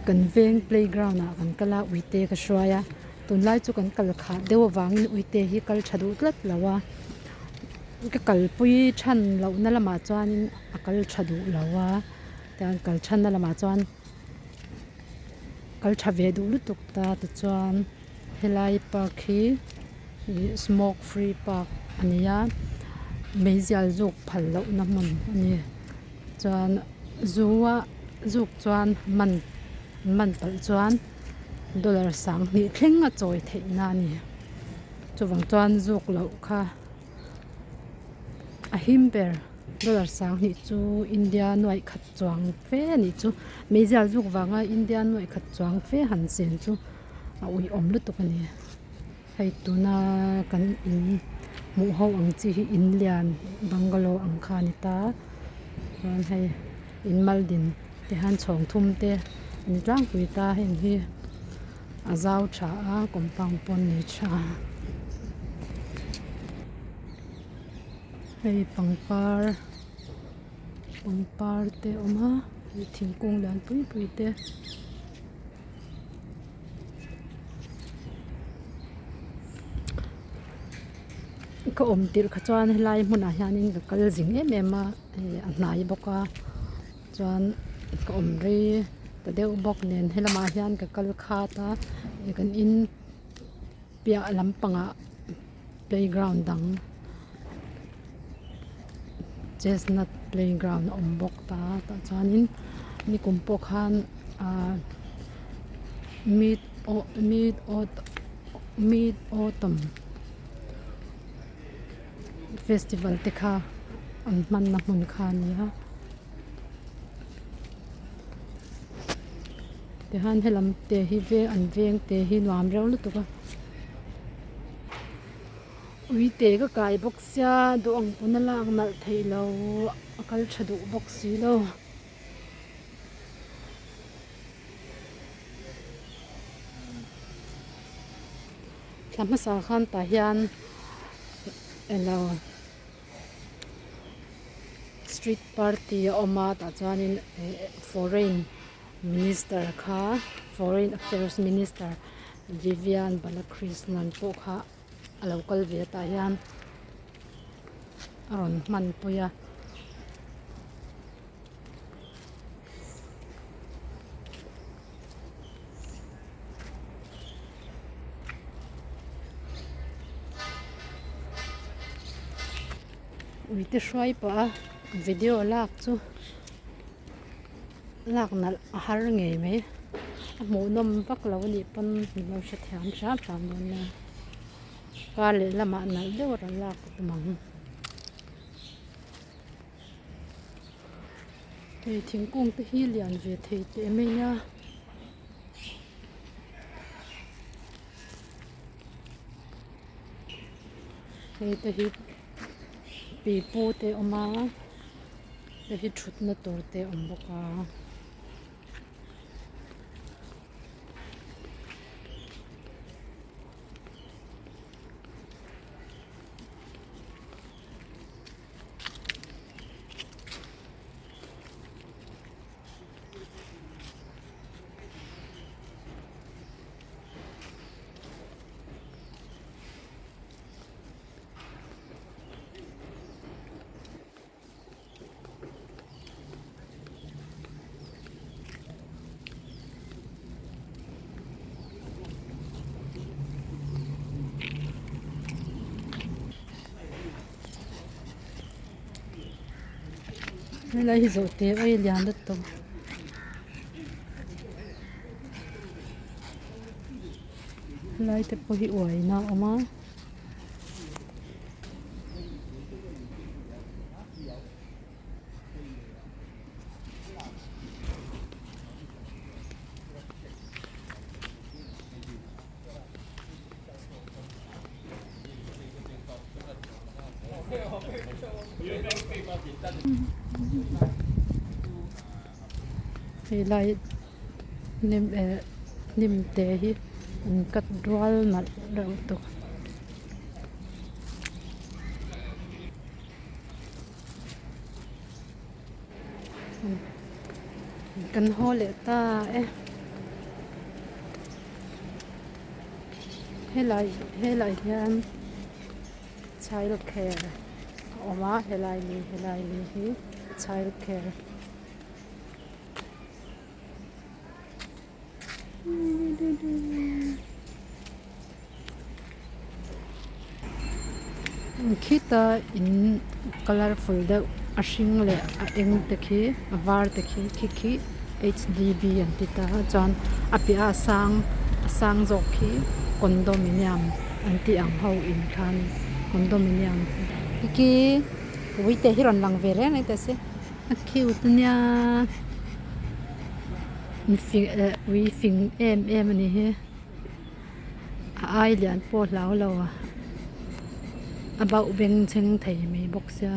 Kan veng playground ah kan kal a uite ka hruai a tunlai chu kan kal khah deuh avangin uite hi kal tha duh tlat lo a ka kalpui than lohna lamah chuanin a kal tha duh lo a tiang kal thanna lamah chuan kal tha ve duh lutuk ta tichuan helai park hi ih smoke free park a ni a meizial zuk phal lohna hmun a ni. Chuan zu a zuk chuan man man palh chuan dollar sanghnih thleng a chawi theih na a ni chuvang chuan zuk loh kha a him ber dollar sanghnih chu India nuaih khat chuang fe a nih chu meizial zuk vanga India nuaih khat chuang fe han chen chu a uiawm lutuk a ni. Hei tuna kan in hmuh ho ang chi hi in lian bungalow ang kha a ni ta chuan hei in mal din te hian chhawng thum te a ni tlangpui ta heng hi a zau tha a compound pawh a nei tha hei pangpar pangpar te a awm a thingkung lian pui pui te. Ka awm tirh kha chuan helai hmunah hianin ka kal zing em em a hei a hnai bawk a chuan ka awm rei ta deuh bawk nen helamah hian ka kal khat a kan in piah lampangah playground dang chestnut playground a awm bawk ta tah chuanin nikum pawh khan ahh mid mid mid autumn festival te kha an hmanna hmun kha a ni a tihian helam te hi veng an veng te hi nuam reuh lutuk a. Uite ka kai bawk sia duh ang pawn a lak nalh theih lo a kal tha duh bawk si lo. Thla hmasa khan tah hian elo street party a awm a tah chuanin foreign minister kha foreign affairs minister Vivian Balakrishnan pawh kha a lo kal ve tah hian a rawn hman pui a. Uite hruai pah a video lak chu lak nalh a har ngei mai a hmuhnawm vak lo anih pawn min lo hrethiam hram hram dawn nia kar lehlamah nalh deuh a rawn lak ka tum ang. Hei thingkung te hi lian ve thei teh mai a hei te hi pipu te a awm a hei hi thutna tur te a awm bawk a. Helai hi zawh teh awih lian lutuk helai te pawh hi uaina a awm a. Helai hnim eh hnim te hi an cut rual nalh reuh lutuk. Kan haw leh ta e. Helai helaiah hian child care a awm a helai ni helai ni hi child care . Khita in colourful deuh a hring leh a eng te khi a var te khi khi khi h d b an ti ta a chuan a piah a sang a sang zawk khi condominium an tih ang ho in kha a ni condominium khi uite hi rawn lang ve reng reng teh se a cute ania ui fing em em a ni hi. A ai lian pawh hlau lo a a bauh bengchheng thei mai bawk sia.